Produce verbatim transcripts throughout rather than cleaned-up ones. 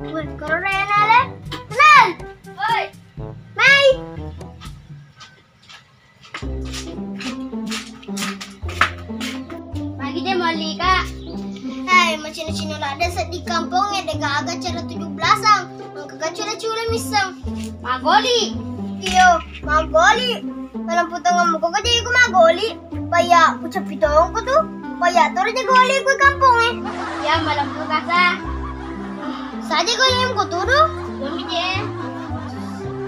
Woi, kororena le. Tenang. Woi. Mai. Magi je molli, Kak? Hai, macino-cino ladde seddi kampong e, de gaga acara tujuh belasan. Engka ga cule-cule misseng. Magoli. Iyo, magoli. Malempu tongeng muko ko je iko magoli. Paya ucappi tongeng ko tu. Paya toro je goli ko kampong e. Ya, malempu kasa. Saja goli muko tu du. Goli je.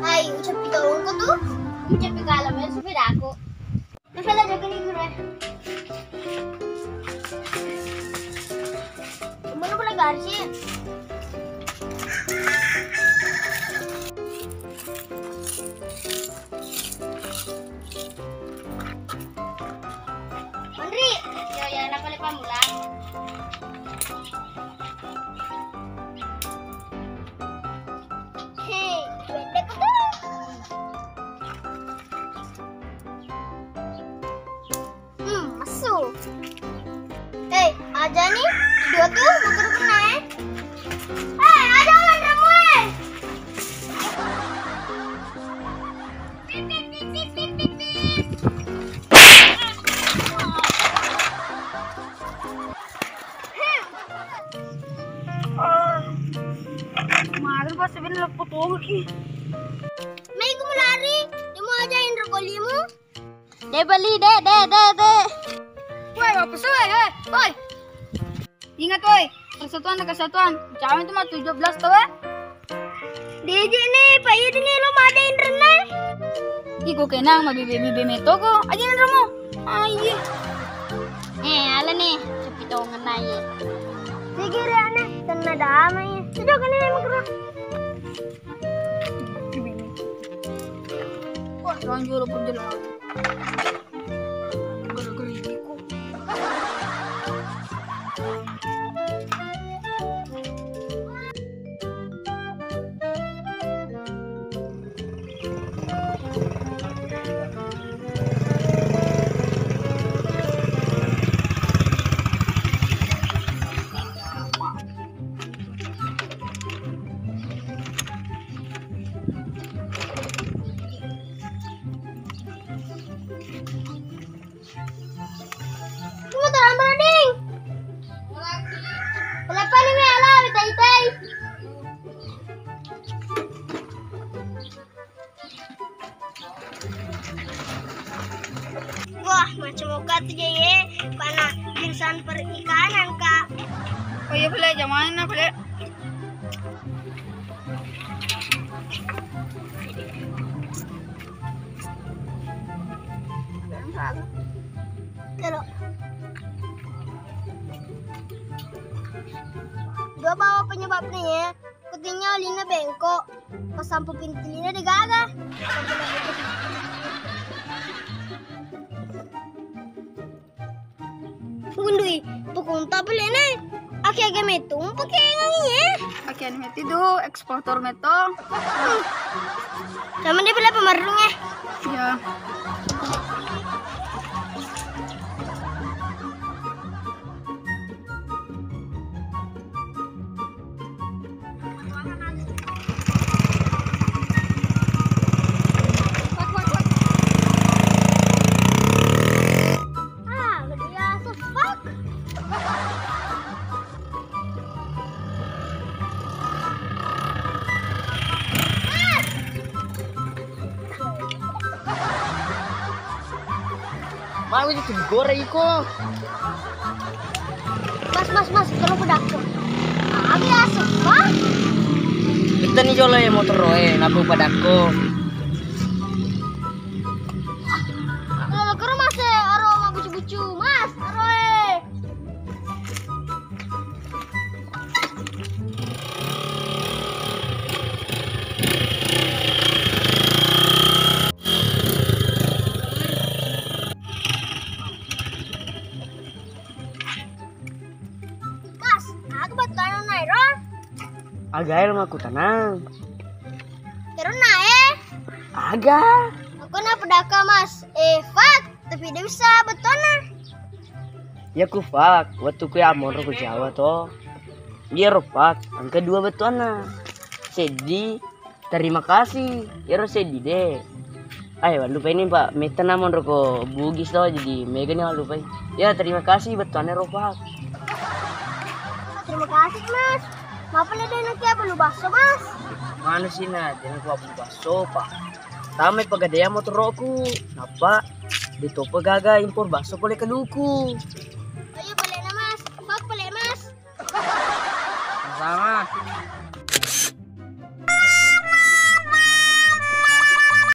Hai, ucappi tongeng ko tu. Ucappi kala me supidaku. Masala jaga ni guru. Mana pula garsi? Andri, yo ya, napa le pamulang? Hei, beda ko tu. Hmm, masuk. Eh, aja nih, dua tuh, bukan pernah eh. Eh, aja lawan ramu eh. Mager pas sebenarnya lepot banget nih. Mei, kamu lari, dia mau ajain rekolimu. De beli, de, de, de, de. Woi, apa sih, woi, woi, woi. Ingat, woi, persatuan dan kesatuan. Jangan itu mah tujuh belas tuh, woi. D J nih, Pak Yudi nih, lo mau ada internet? Ih, gua kenang sama bebe-bebe metoko. Aja nih, Romo. Ah, iya. Eh, ala nih, sepi tongen aja. Pikir ya, nih, kena damai. Sudah, kena emang kerah. Wah, lanjut lo perjelas. Gara-gara ini kok. Kamu terlambat, Ding. Kenapa nih, Mel? Itai-itai. Wah, macam oka tu je ye, pana jurusan perikanan, Kak. Oh iya, boleh, jamaah boleh. Kalau dua bawa penyebabnya ya. Kutinya ulina bengkok, pasampu pintilina degaga. Gundui, pukunta pelene. Ake age metu, pake ngangi, eh. Ake anu metu du, eksportor meto. Sama dia pele pemerung, eh. Ya. Mau itu goreng iko. Mas, mas, mas, kalau pedakku. Ah, biasa, Pak. Kita nih jolo ya motor roe, nabu pedakku. Kalau kero mas, eh, aro mau bucu-bucu, mas, aro eh. Mas, aku buat tanah naik, Ron. Aga air mah aku tenang. Terus naik. Aga. Aku nak pedaka, Mas. Eh, fuck. Tapi dia bisa betona. Iya ku Fak, wettu ku ya monro ku Jawa to. Iya ro Fak, engka dua bettuanna. Seddi, terima kasih. Iyaro seddi de. Ai, wallupai ni Pak, metta na monro ko Bugis to, jadi mega ni wallupai. Ya, terima kasih bettuanna ro Fak. Terima kasih Mas. Mapa le de' nakia belu bakso Mas? Mana sih na, de' nakia belu bakso Pak. Tamai pegadaian motoroku, nappa de' topa gaga impor bakso pole kaluku.